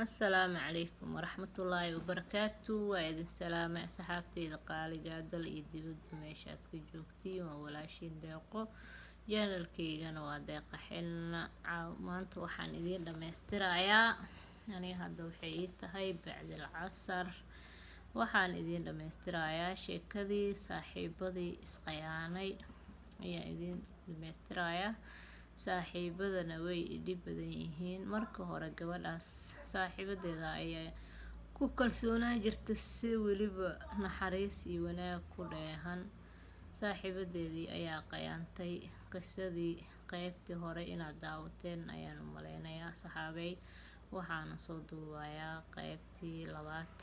Asalaamu calaykum waraxmatullaahi wabarakaatu. Waa idin salaamay, asxaabteyda qaaliga, dal iyo dibadba meesha aad ka joogtiin. Waa walaashiin Deeqo, channelkeygana waa Deeqa Xilna. Maanta waxaan idiin dhammaystirayaa, aniga hadda waxay ii tahay bacdil casar, waxaan idiin dhammaystirayaa sheekadii saaxiibadii isqayaanay ayaa idiin dhammaystirayaa. Saaxiibadana way idhib badan yihiin. Marka hore gabadhaas saaxiibadeeda ayaa ku kalsoonaan jirta, si weliba naxariis iyo wanaag ku dheehan. Saaxiibadeedii ayaa qayaantay. Qisadii qeybtii hore inaad daawateen ayaan u maleynayaa, saxaabey. Waxaana soo duubayaa qeybtii labaad.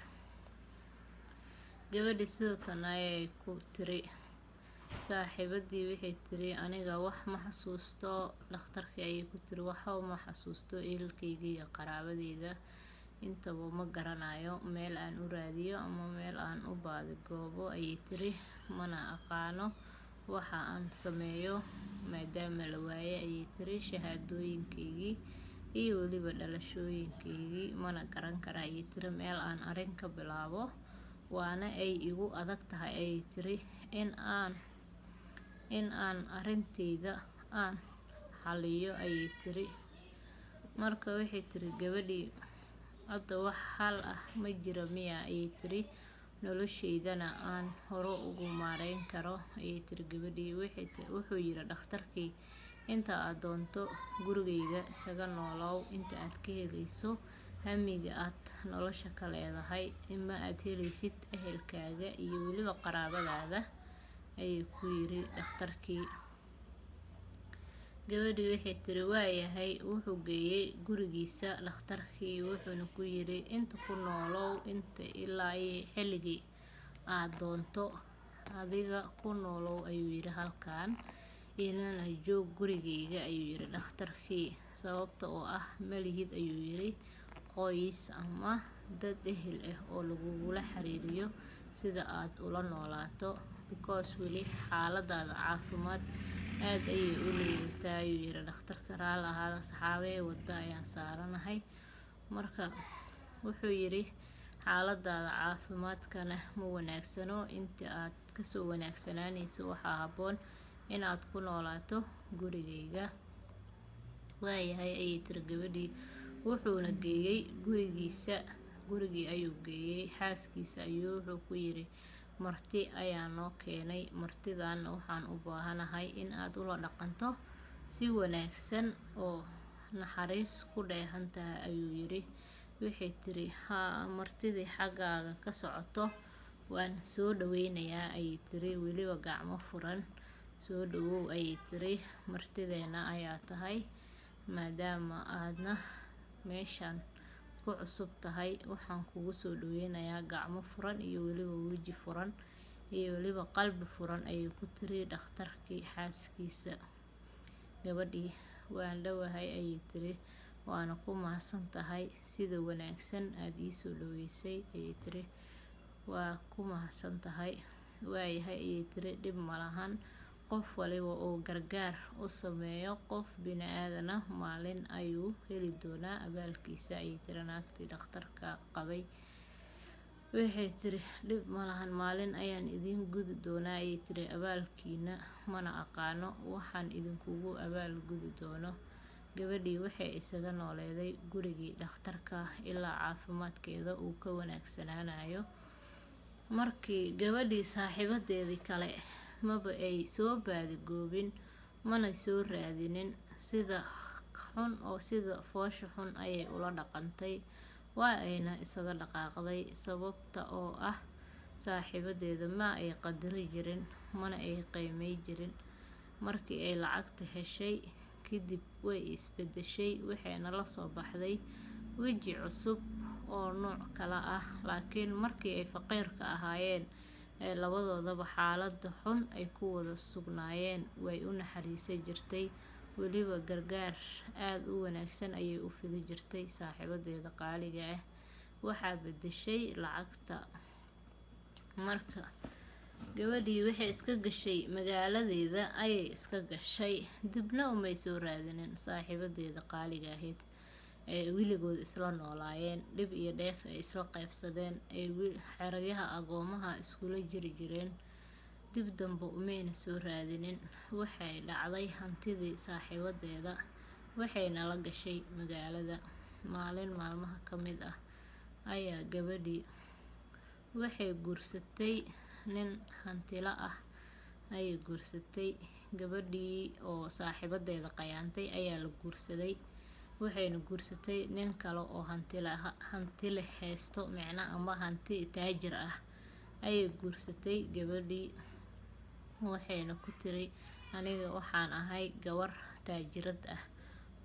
Gabadhii sidatan ayay ku tiri saaxiibadii, waxay tiri: "Aniga wax ma xasuusto." Dhakhtarkii ayay ku tiri: "Waxba ma xasuusto, ehelkayga iyo qaraabadeyda intaba ma garanayo, meel aan u raadiyo ama meel aan u baadigoobo," ayay tiri, "mana aqaano waxa aan sameeyo, maadaama la waayay," ayay tiri, "shahaadooyinkaygii iyo weliba dhalashooyinkaygii. Mana garan kara," ayay tiri, "meel aan arrin ka bilaabo, waana ay igu adag tahay," ayay tiri, "in aan arrinteyda aan xaliyo," ayay tiri. Marka waxay tiri gabadhii: "Hadda wax xal ah ma jira miya?" ayay tiri, "nolosheydana aan hore ugu maareyn karo?" ayay tiri gabadhii. Wuxuu yiri dhakhtarkii: "Inta aad doonto gurigayga isaga noolow, inta aad ka helayso hamiga aad nolosha ka leedahay, ima aad helaysid ehelkaaga iyo weliba qaraabadaada," ayuu ku yiri dhakhtarkii. Gabadhii waxay tiri: "Waayahay." Wuxuu geeyay gurigiisa dhakhtarkii, wuxuuna ku yiri: "Inta ku noolow inta ilaa xilligii aad doonto, adiga ku noolow," ayuu yiri, "halkan inana joog gurigayga," ayuu yiri dhakhtarkii, "sababta oo ah malihid," ayuu yiri, "qoys ama dad ehel ah oo lagugula xiriiriyo sida aad ula noolaato, because weli xaaladaada caafimaad aad ayay u liidataa," ayuu yiri dhakhtarka. Raali ahaada, saxaabee, wadda ayaan saaranahay. Marka wuxuu yiri: "Xaaladaada caafimaadkana ma wanaagsano. Inta aad kasoo wanaagsanaaneyso waxaa habboon inaad ku noolaato gurigayga." "Waayahay," ayay tiri gabadhii. Wuxuuna geeyay gurigiisa. Gurigii ayuu geeyay. Xaaskiisa ayuu wuxuu ku yiri: "Marti ayaa noo keenay, martidaana waxaan u baahanahay in aad ula dhaqanto si wanaagsan oo naxariis ku dheehan tahay," ayuu yiri. Waxay tiri: "Haa, martidii xaggaaga ka socoto waan soo dhaweynayaa," ayay tiri, "weliba gacmo furan soo dhawow," ayay tiri, "martideena ayaa tahay. Maadaama aadna meeshan ku cusub tahay, waxaan kugu soo dhaweynayaa gacmo furan iyo weliba weji furan iyo weliba qalbi furan," ayuu ku tiri dhakhtarkii xaaskiisa. Gabadhii: "Waan dhowahay," ayay tiri, "waana ku mahadsan tahay sida wanaagsan aada iisoo dhaweysay," ayay tiri, "waa ku mahadsan tahay." "Waayahay," ayay tiri, "dhib malahan. Qof waliba oo gargaar u sameeyo qof bini-aadana maalin ayuu heli doonaa abaalkiisa," ayay tiri naagtii dhakhtarka qabay. Waxay tiri: "Dhib malahan, maalin ayaan idiin gudi doonaa," ayay tiri, "abaalkiina, mana aqaano waxaan idinkugu abaal gudi doono." Gabadhii waxay isaga nooleeday gurigii dhakhtarka ilaa caafimaadkeeda uu ka wanaagsanaanayo. Markii gabadhii saaxiibadeedii kale maba ay soo baadigoobin, mana soo raadinin. Sida xun oo sida foosha xun ayay ula dhaqantay, waa ayna isaga dhaqaaqday, sababta oo ah saaxiibadeeda ma ay qadari jirin, mana ay qiimey jirin. Markii ay lacagta heshay kadib way isbedeshay, waxayna la soo baxday weji cusub oo nooc kale ah. Laakiin markii ay faqiirka ahaayeen ee labadoodaba xaalada xun ay ku wada sugnaayeen, way u naxariisan jirtay, weliba gargaar aada u wanaagsan ayay u fidi jirtay saaxiibadeeda qaaliga ah. Waxaa bedeshay lacagta. Marka gabadhii waxay iska gashay magaaladeeda ayay iska gashay, dibna umay soo raadinin saaxiibadeeda qaaliga ahayd. Ay weligood isla noolaayeen, dhib iyo dheef ay isla qaybsadeen, ay xeryaha agoomaha iskula jiri jireen. Dib dambe umayna soo raadinin. Waxay dhacday hantidii saaxiibadeeda, waxayna la gashay magaalada. Maalin maalmaha ka mid ah ayaa gabadhii waxay guursatay nin hantila ah ayay guursatay. Gabadhii oo saaxiibadeeda qayaantay ayaa la guursaday, waxayna guursatay nin kale oo hanti leh haysto, micna ama hanti taajir ah ayay guursatay gabadhii. Waxayna ku tiri, aniga waxaan ahay gabar taajirad ah,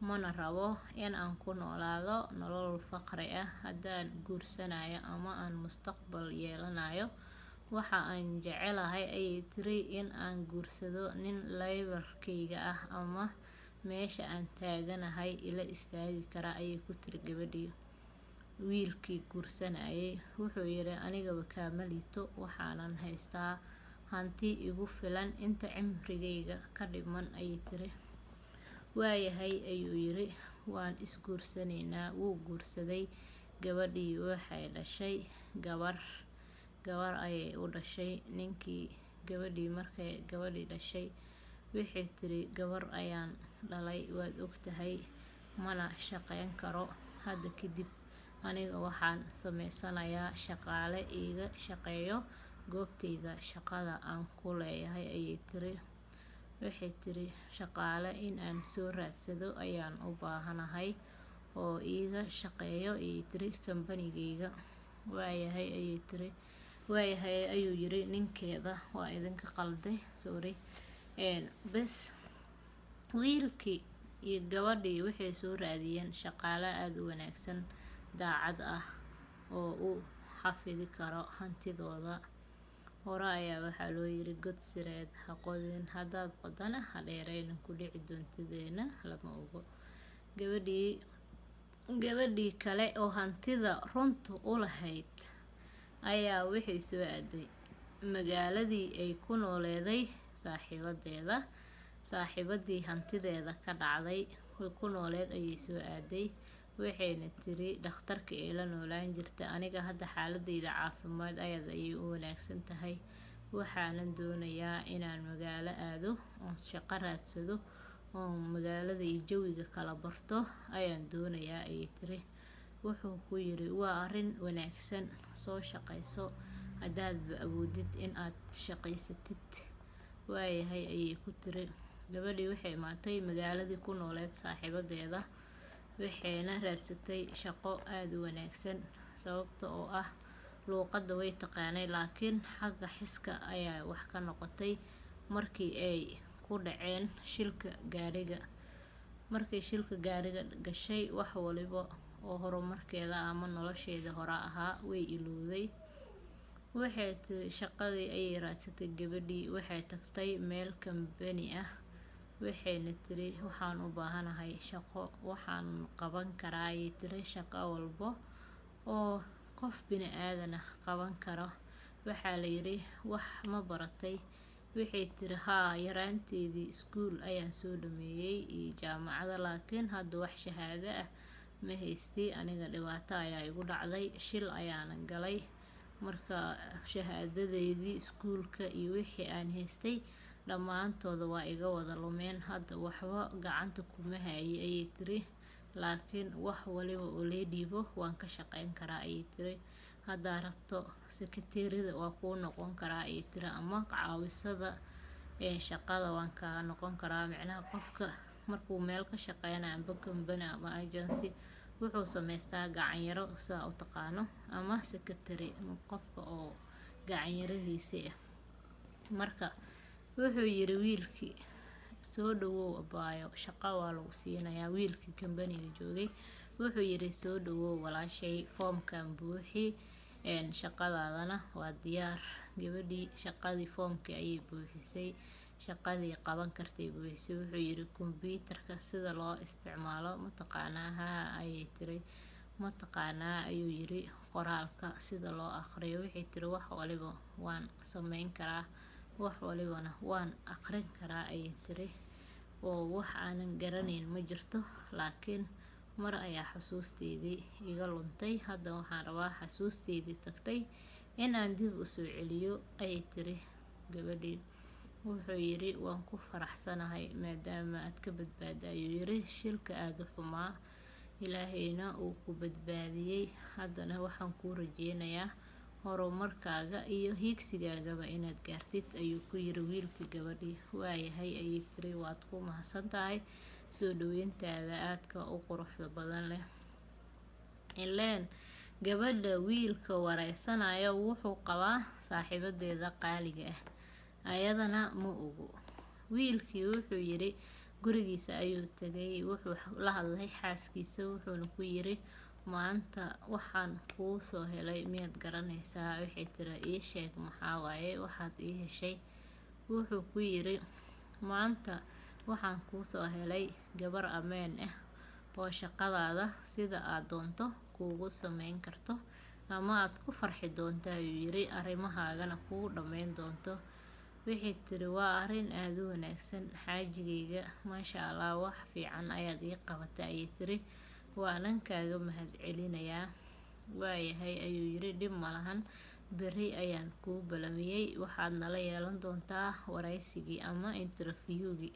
mana rabo in aan ku noolaado nolol faqri ah. Haddaan guursanayo ama aan mustaqbal yeelanayo, waxa aan jecelahay, ayay tiri, in aan guursado nin levelkayga ah ama meesha aan taaganahay ila istaagi kara, ayay ku tiri gabadhii wiilkii guursanayay. Wuxuu yiri, anigaba kaama liito, waxaanan haystaa hanti igu filan inta cimrigayga ka dhiman, ayay tiri. Waayahay, ayuu yiri, waan isguursanaynaa. Wuu guursaday gabadhii, waxay dhashay gabar. Gabar ayay u dhashay ninkii gabadhii. Markay gabadhii dhashay, waxay tiri, gabar ayaan dhalay, waad ogtahay, mana shaqeyn karo hadda kadib. Aniga waxaan sameysanayaa shaqaale iiga shaqeeyo goobtayda shaqada aan ku leeyahay, ayay tiri. Waxay tiri, shaqaale in aan soo raadsado ayaan u baahanahay oo iiga shaqeeyo, ayay tiri, kambanigayga. Waayahay, ayay tiri. Waayahay, ayuu yiri ninkeeda. Waa idinka qalday, sorry. Bes, wiilkii iyo gabadhii waxay soo raadiyeen shaqaale aada u wanaagsan, daacad ah, oo u xafidi karo hantidooda. Hore ayaa waxaa loo yiri, god sireed ha qodin, haddaad qodana ha dheereynin, ku dhici doontideena lama ogo. Gabadhii kale oo hantida runta u lahayd ayaa waxay soo aaday magaaladii ay ku nooleeday saaxiibadeeda. Saaxiibadii hantideeda ka dhacday way ku nooleed ayay soo aaday. Waxayna tiri dhakhtarka ee la noolaan jirta, aniga hadda xaaladeyda caafimaad aad ayay u wanaagsan tahay, waxaanan doonayaa inaan magaalo aado oon shaqo raadsado oon magaalada iyo jawiga kala barto ayaan doonayaa, ayay tiri. Wuxuu ku yiri, waa arrin wanaagsan, soo shaqayso haddaadba awoodid in aad shaqaysatid. Waayahay, ayay ku tiri gabadhii. Waxay imaatay magaaladii ku nooleed saaxiibadeeda, waxayna raadsatay shaqo aada u wanaagsan, sababta oo ah luuqadda way taqaanay, laakiin xagga xiska ayaa wax ka noqotay markii ay ku dhaceen shilka gaariga. Markay shilka gaariga gashay, wax waliba oo horumarkeeda ama nolosheeda hore ahaa way ilowday. Waxay tiri, shaqadii ayay raadsatay gabadhii. Waxay tagtay meel kambani ah, waxayna tiri, waxaan u baahanahay shaqo, waxaan qaban karaa, ayay tiri, shaqo walbo oo qof bini aadan ah qaban karo. Waxaa la yiri, wax ma baratay? Waxay tiri, haa, yaraanteedii iskuul ayaan soo dhameeyay iyo jaamacada, laakiin hadda wax shahaado ah ma haystay. Aniga dhibaato ayaa igu dhacday, shil ayaanan galay, marka shahaadadeydii iskuulka iyo wixii aan haystay dhammaantooda waa iga wada lumeen. Hadda waxba gacanta kuma hayay, ayay tiri, laakiin wax waliba oo lee dhiibo waan ka shaqeyn karaa, ayay tiri. Haddaa rabto sekateerida waa kuu noqon karaa, ayay tiri, ama caawisada ee shaqada waan kaa noqon karaa. Micnaha, qofka markuu meel ka shaqeynayo, amba company ama agency, wuxuu sameystaa gacanyaro, sidaa u taqaano, ama secretary, qofka oo gacanyaradiisa ah. Marka wuxuu yiri wiilkii, soo dhawow abaayo, shaqo waa lagu siinayaa. Wiilkii kambaniga joogay wuxuu yiri, soo dhawow walaashay, foomkan buuxi, shaqadaadana waa diyaar. Gabadhii shaqadii foomkii ayay buuxisay, shaqadii qaban kartay buuxisay. Wuxuu yiri, kombyuutarka sida loo isticmaalo ma taqaanaa? Haa, ayay tiri. Ma taqaanaa, ayuu yiri, qoraalka sida loo aqriyo? Waxay tiri, wax waliba waan sameyn karaa, wax walibana waan aqrin karaa, ayay tiri, oo wax aanan garanayn ma jirto, laakiin Mar ayaa xusuusteydii iga luntay, hadda waxaan rabaa xasuusteydii tagtay inaan dib usoo celiyo, ayay tiri gabadhii. Wuxuu yiri, waan ku faraxsanahay maadaama aad ka badbaaday, ayuu yiri, shilka aada u xumaa, Ilaahayna uu ku badbaadiyey. Haddana waxaan kuu rajeynayaa horumarkaaga iyo hiigsigaagaba inaad gaartid, ayuu ku yiri wiilkii gabadhii. Waayahay, ayay tiri, waad ku mahadsan tahay soo dhaweyntaada aadka u quruxda badan leh. Ileen gabadha wiilka wareysanaya wuxuu qabaa saaxiibadeeda qaaliga ah, ayadana ma ogo. Wiilkii wuxuu yiri, gurigiisa ayuu tagay, wuxuu la hadlay xaaskiisa, wuxuuna ku yiri, maanta waxaan kuu soo helay miyaad garanaysaa? Waxay tiri, ii sheeg, maxaa waaye waxaad ii heshay? Wuxuu ku yiri, maanta waxaan kuu soo helay gabar ameen ah oo shaqadaada sida aad doonto kuugu sameyn karto, ama aad ku farxi doonto, ayuu yiri, arrimahaagana kuu dhammeyn doonto. Waxay tiri, waa arrin aada u wanaagsan xaajigayga, maasha Allah, wax fiican ayaad ii qabatay, ayay tiri, waanan kaaga mahad celinayaa. Waayahay, ayuu yiri, dhib malahan, beri ayaan kuu balamiyey, waxaad nala yeelan doontaa wareysigii ama interviewgii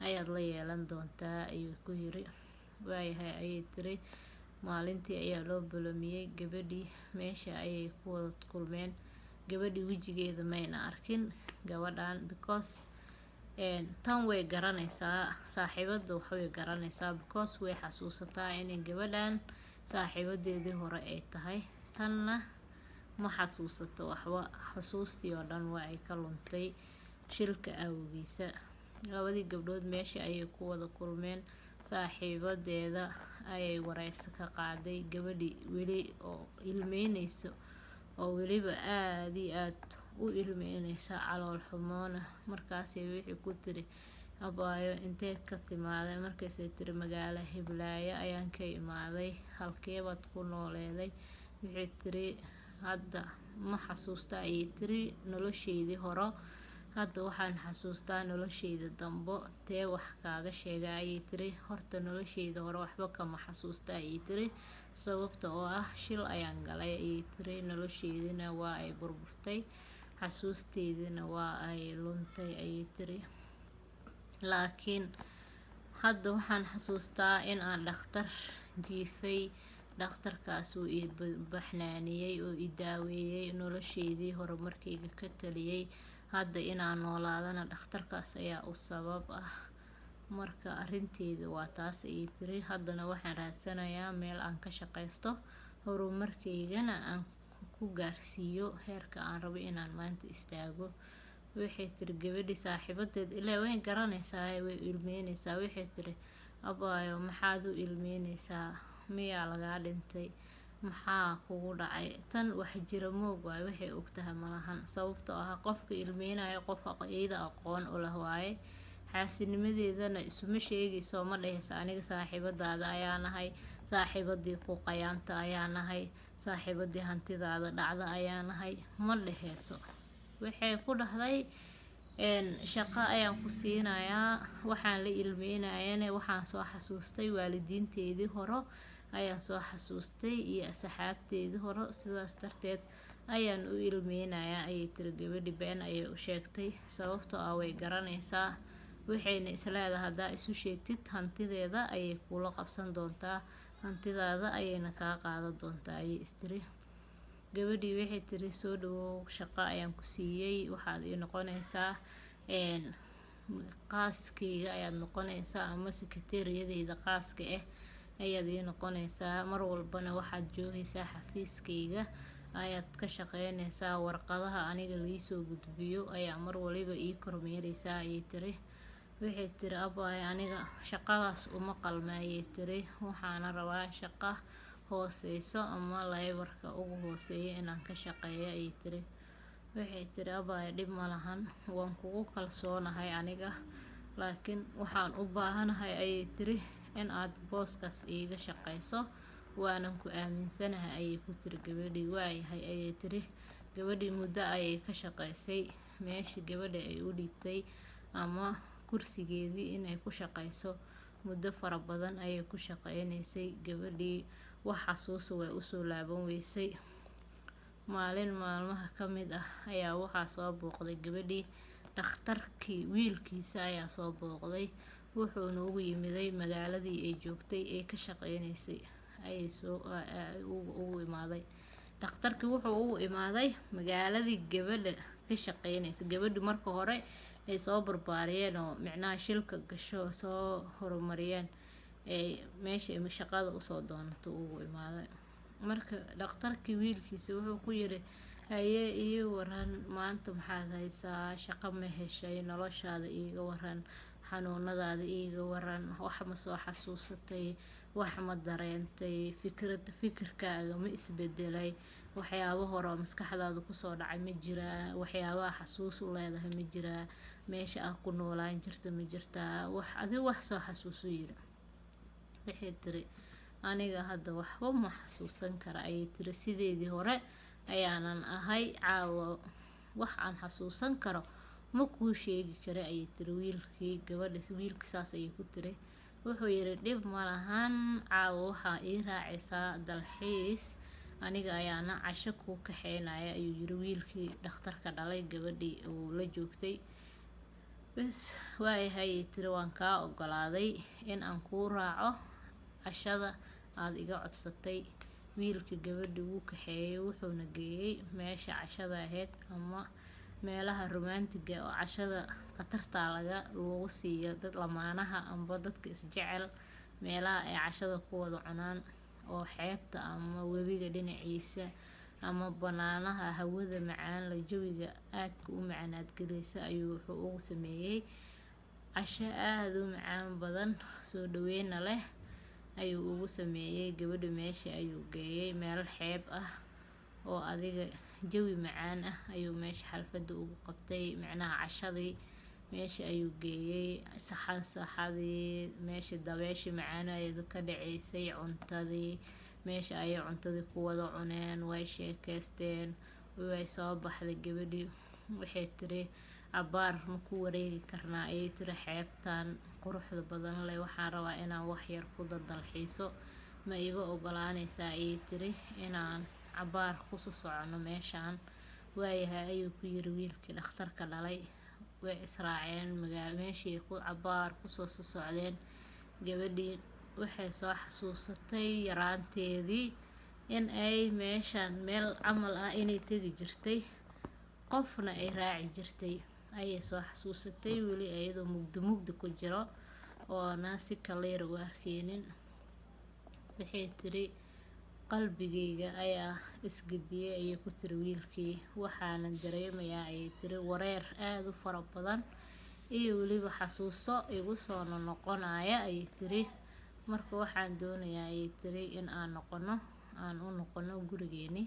ayaad la yeelan doontaa, ayuu ku yiri. Waayahay, ayay tiri. Maalintii ayaa loo balamiyey gabadhii, meesha ayay ku wada kulmeen. Gabadhii wejigeeda mayna arkin gabadhan, because tan way garanaysaa, saaxiibada waxbay garanaysaa, because way xasuusataa inay gabadhan saaxiibadeedii hore ay tahay. Tanna ma xasuusato waxba, xusuustii oo dhan waa ay ka luntay shilka awgiisa. Labadii gabdhood meesha ayay ku wada kulmeen. Saaxiibadeeda ayay wareysi ka qaaday gabadhii, weli oo ilmeyneyso, oo weliba aada iyo aada u ilmeyneysa, calool xumoona. Markaasay wixii ku tiri, abaayo, intee ka timaaday? Markaasay tiri, magaalo hiblaayo ayaan ka imaaday. Halkeebaad ku nooleeday? Waxay tiri, hadda ma xasuusta, ayay tiri, nolosheydii horo, hadda waxaan xasuustaa nolosheyda dambo. Tee wax kaaga sheega, ayay tiri. Horta nolosheyda hore waxba kama xasuusta, ayay tiri, sababta oo ah shil ayaan galay, ayay tiri, nolosheydina waa ay burburtay, xasuusteydina waa ay luntay, ayay tiri. Laakiin hadda waxaan xasuustaa in aan dhakhtar jiifay, dhakhtarkaas uu i baxnaaniyey oo i daaweeyey, nolosheydii horumarkayga ka taliyey, hadda inaan noolaadana dhakhtarkaas ayaa u sabab ah. Marka arrinteyda waa taas, ayay tiri. Haddana waxaan raadsanayaa meel aan ka shaqaysto, horumarkaygana aan ku gaarsiiyo heerka aan rabo inaan maanta istaago. Waxay tiri gabadhii saaxiibadeed, ilaa way garanaysaa, way ilmeyneysaa. Waxay tiri, abaayo, maxaad u ilmeyneysaa? Miyaa lagaa dhintay? Maxaa kugu dhacay? Tan wax jira moog waaye, waxay ogtahay malahan, sababtoo ah qofka ilmeynayo qof iyada aqoon u leh waaye. Xaasinimadeedana isuma sheegayso, ma dhehayso aniga saaxiibadaada ayaa nahay, saaxiibadii ku qayaanta ayaa nahay, saaxiibadii hantidaada dhacda ayaa nahay, ma dhehayso. Waxay ku dhahday, shaqo ayaan ku siinayaa. Waxaan la ilmeynayana waxaan soo xasuustay waalidiinteedii hore ayaan soo xasuustay iyo asxaabteedii hore, sidaas darteed ayaan u ilmeynayaa, ayay tiri gabadhi. Been ayay u sheegtay, sababtoo ah way garanaysaa, waxayna isleedahay haddaa isu sheegtid hantideeda ayay kula qabsan doontaa, hantidaada ayayna kaa qaadan doontaa, ayay istiri. Gabadhii waxay tiri, soo dhawow, shaqo ayaan ku siiyey, waxaad ii noqonaysaa qaaskeyga ayaad noqonaysaa, ama sekateeriyadeyda qaaska ah ayaad ii noqonaysaa. Mar walbana waxaad joogaysaa xafiiskeyga ayaad ka shaqeynaysaa, warqadaha aniga liisoo gudbiyo ayaa mar waliba ii kormeereysaa, ayay tiri. Waxay tiri, abaayo, aniga shaqadaas uma qalma, ayay tiri, waxaana rabaa shaqo hooseyso ama laybarka ugu hooseeya inaan ka shaqeeyo, ayay tiri. Waxay tiri, abaayo, dhib ma lahan, waan kugu kalsoonahay aniga, laakiin waxaan u baahanahay, ayay tiri, in aad booskaas iiga shaqeyso, waanan ku aaminsanahay, ayay ku tiri gabadhii. Waayahay, ayay tiri gabadhii. Muddo ayay ka shaqeysay meeshii gabadha ay u dhiibtay ama kursigeedii inay ku shaqeyso. Muddo fara badan ayay ku shaqeynaysay gabadhii, wax xasuusa way usoo laaban weysay. Maalin maalmaha ka mid ah ayaa waxaa soo booqday gabadhii dhakhtarkii, wiilkiisa ayaa soo booqday, wuxuuna ugu yimiday magaaladii ay joogtay ee ka shaqeynaysay ayay soo ugu imaaday. Dhakhtarkii wuxuu ugu imaaday magaaladii gabadha ka shaqeynaysay, gabadhi marka hore ay soo barbaariyeen oo micnaha shilka gasho soo horumariyeen, ee meesha shaqada usoo doonato ugu imaaday. Marka dhakhtarkii wiilkiisa wuxuu ku yiri, haye, ii waran, maanta maxaad haysaa? Shaqo ma heshay? Noloshaada iiga waran, xanuunadaada iiga waran, wax ma soo xasuusatay? Wax ma dareentay? Fikrad fikirkaaga ma isbedelay? Waxyaabo hore oo maskaxdaada kusoo dhacay ma jiraa? Waxyaabaha xasuus u leedahay ma jiraa? Meesha aad ku noolaan jirta ma jirtaa? Wax adiga wax soo xasuusu yiri. Waxay tiri, aniga hadda waxba ma xasuusan kara, ayay tiri, sideedii hore ayaanan ahay, caawa wax aan xasuusan karo ma kuu sheegi kara, ayay tiri wiilkii gabadha. Wiilkii saas ayay ku tiri. Wuxuu yiri, dhib ma lahan, caawa waxaa ii raacaysaa dalxiis, aniga ayaana casho kuu kaxeynaya, ayuu yiri wiilkii dhakhtarka dhalay gabadhii uu la joogtay. Bas, waayahay, ayay tiri, waan kaa ogolaaday in aan kuu raaco cashada aada iga codsatay. Wiilkii gabadhii wuu kaxeeyey, wuxuuna geeyey meesha cashada ahayd ama meelaha romantiga oo cashada khatarta laga lagu siiyo dad lamaanaha amba dadka isjecel, meelaha ay cashada ku wada cunaan oo xeebta ama webiga dhinaciisa ama banaanaha hawada macaan la, jawiga aadka u macaanaad gelaysa, ayuu wuxuu ugu sameeyey casho aada u macaan badan, soo dhaweyna leh ayuu ugu sameeyey gabadha. Meesha ayuu geeyey, meel xeeb ah oo adiga jawi macaan ah ayuu meesha xalfada ugu qabtay, micnaha cashadii meesha ayuu geeyey, saxan saxadii meesha dabeeshii macaanayeedu ka dhaceysay, cuntadii meesha ayay cuntadii ku wada cuneen, way sheekeysteen. Way soo baxday gabadhii, waxay tiri, cabaar ma ku wareegi karnaa, ayay tiri, xeebtan quruxda badan leh? Waxaan rabaa inaan wax yar ku dadalxiiso, ma iga ogolaaneysaa, ayay tiri, inaan cabaar kusoo socono meeshaan? Waayahay, ayuu ku yiri wiilkii dhakhtarka dhalay. Way israaceen, magaa meeshii ku cabaar kusoo socdeen. Gabadhii waxay soo xasuusatay yaraanteedii in ay meeshaan meel camal ah inay tegi jirtay, qofna ay raaci jirtay ayay soo xasuusatay, weli iyadoo mugdi mugdi ku jiro oona si kaleer u arkeynin. Waxay tiri, qalbigayga ayaa isgediyay, ayay ku tiri wiilkii, waxaana dareemayaa, ayay tiri, wareer aada u fara badan iyo weliba xasuuso igu soo noqonaya, ayay tiri. Marka waxaan doonayaa, ayay tiri, in aan noqono, aan u noqono gurigeeni,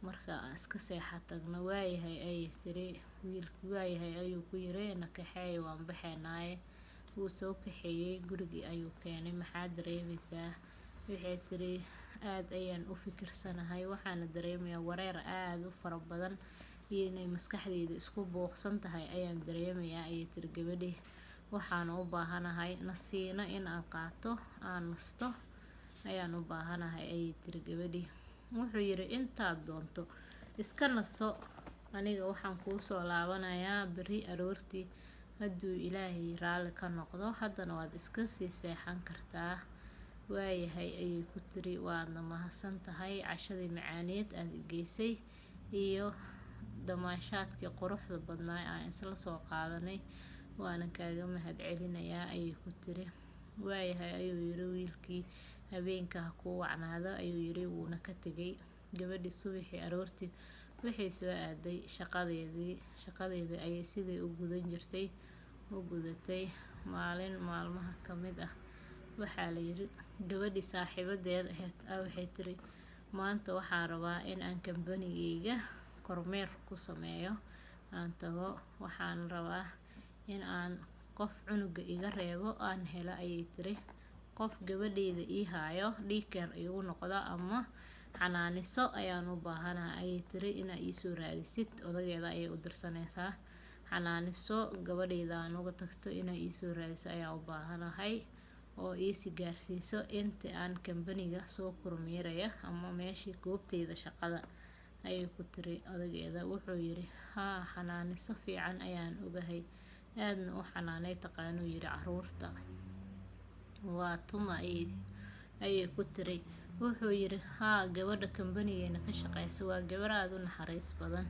marka aan iska seexa tagno. Waayahay, ayay tiri wiilki. Waayahay, ayuu ku yiri, na kaxeey, waan baxeynaaye. Wuu soo kaxeeyey, gurigii ayuu keenay. Maxaa dareemeysaa? Waxay tiri, aada ayaan u fikirsanahay, waxaana dareemayaa wareer aada u fara badan iyo inay maskaxdeyda isku buuqsan tahay ayaan dareemayaa, ayay tiri gabadhii. Waxaana u baahanahay nasiino in aan qaato, aan nasto ayaan u baahanahay, ayay tiri gabadhii. Wuxuu yiri, intaad doonto iska naso, aniga waxaan kuu soo laabanayaa beri aroortii hadduu Ilaahay raalli ka noqdo, haddana waad iska sii seexan kartaa. Waayahay, ayay ku tiri, waadna mahadsan tahay cashadii macaaneed aada geysay iyo damaashaadkii quruxda badnaa aan isla soo qaadanay, waana kaaga mahad celinayaa, ayay ku tiri. Waayahay, ayuu yiri wiilkii, habeenka ha kuu wacnaado, ayuu yiri, wuuna ka tegay. Gabadhii subaxii aroortii waxay soo aaday shaqadeedii, shaqadeedii ayay sidii u gudan jirtay u gudatay. Maalin maalmaha ka mid ah waxaa la yiri gabadhii saaxiibadeed ahayd waxay tiri, maanta waxaan rabaa in aan kambanigeyga kormeer ku sameeyo, aan tago, waxaan rabaa in aan qof cunuga iga reebo aan helo, ayay tiri, qof gabadheyda ii haayo, daycare iigu noqdo ama xanaaniso ayaan u baahanahay, ayay tiri, inaa iisoo raadisid. Odageeda ayay u dirsanaysaa, xanaaniso gabadheyda aan uga tagto inaa iisoo raadiso ayaan u baahanahay. oo iisi gaarsiiso inta aan kambaniga soo kormeeraya ama meeshii goobteyda shaqada, ayay ku tiri odageeda. Wuxuu yiri, haa, xanaaniso fiican ayaan ogahay, aadna u xanaanay taqaanuu yiri caruurta. Waa tuma, ayay ku tiri. Wuxuu yiri, haa, gabadha kambanigeena ka shaqeysa waa gabar aada u naxariis badan,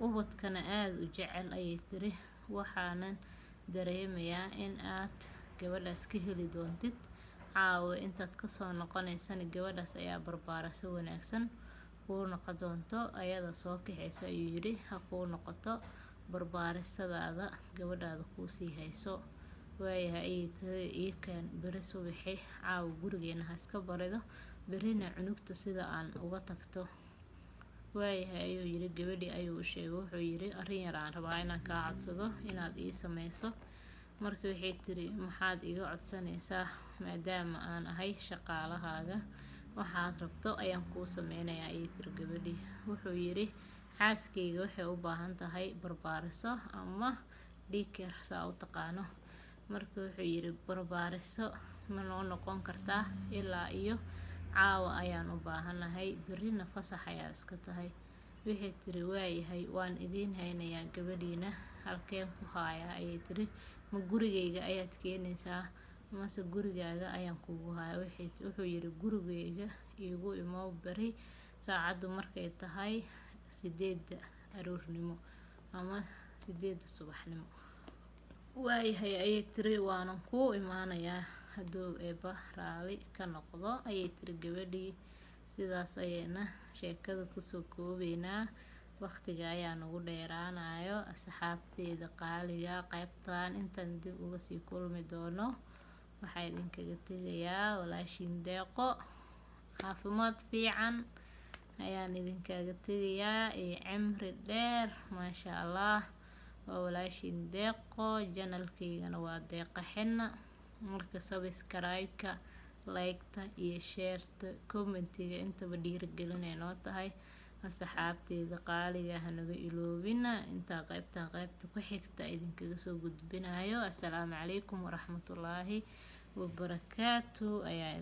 ubadkana aada u jecel, ayay tiri. Waxaanan dareemayaa in aad gabadhaas ka heli doontid. Caawa intaad kasoo noqoneysana gabadhaas ayaa barbaarasa wanaagsan kuu noqon doonto, ayada soo kaxeysa, ayuu yiri, ha kuu noqoto barbaarisadaada, gabadhaada kuusii hayso. Waayahay, ayay tiri, ii keen beri subaxi. Caawa gurigeena ha iska barido, berina cunugta sida aan uga tagto. Waayahay, ayuu yiri. Gabadhii ayuu u sheegay. Wuxuu yiri, arrin yar aan rabaa inaan kaa codsado inaad ii sameyso. Marka waxay tiri, maxaad iga codsanaysaa? Maadaama aan ahay shaqaalahaaga, waxaad rabto ayaan kuu sameynayaa, ayay tiri gabadhii. Wuxuu yiri, xaaskeyga waxay u baahan tahay barbaariso ama daycare saa u taqaano. Marka wuxuu yiri, barbaariso ma noo noqon kartaa? Ilaa iyo caawa ayaan u baahanahay, berrina fasax ayaa iska tahay. Waxay tiri, waayahay, waan idiin haynayaa gabadhiina. Halkeen ku hayaa, ayay tiri. Ma gurigeyga ayaad keenaysaa mase gurigaaga ayaan kugu hayaa? Wuxuu yiri, gurigeyga iigu imow beri saacaddu markay tahay 8 aroornimo ama 8 subaxnimo. Waayahay, ayay tiri, waanan kuu imaanayaa hadduu Eebba raali ka noqdo, ayay tiri gabadhii. Sidaas ayayna sheekada kusoo koobeynaa. Waqtiga ayaa nagu dheeraanayo, asxaabteyda qaaliga. Qaybtan intaan dib uga sii kulmi doono, waxaa idinkaga tegayaa walaashiin Deeqo. Caafimaad fiican ayaan idinkaga tegayaa iyo cimri dheer, maasha Allah. Waa walaashiin Deeqo, channelkeygana waa Deeqa Xina. Marka subscribe-ka, like-ta iyo share-ta, commentiga intaba dhiirigelinay noo tahay. Asxaabteyda qaaliga, hanaga iloobina. Intaa qaybtan qaybta ku xigta idinkaga soo gudbinayo, assalaamu calaykum waraxmatullaahi wabarakaatu ayaa.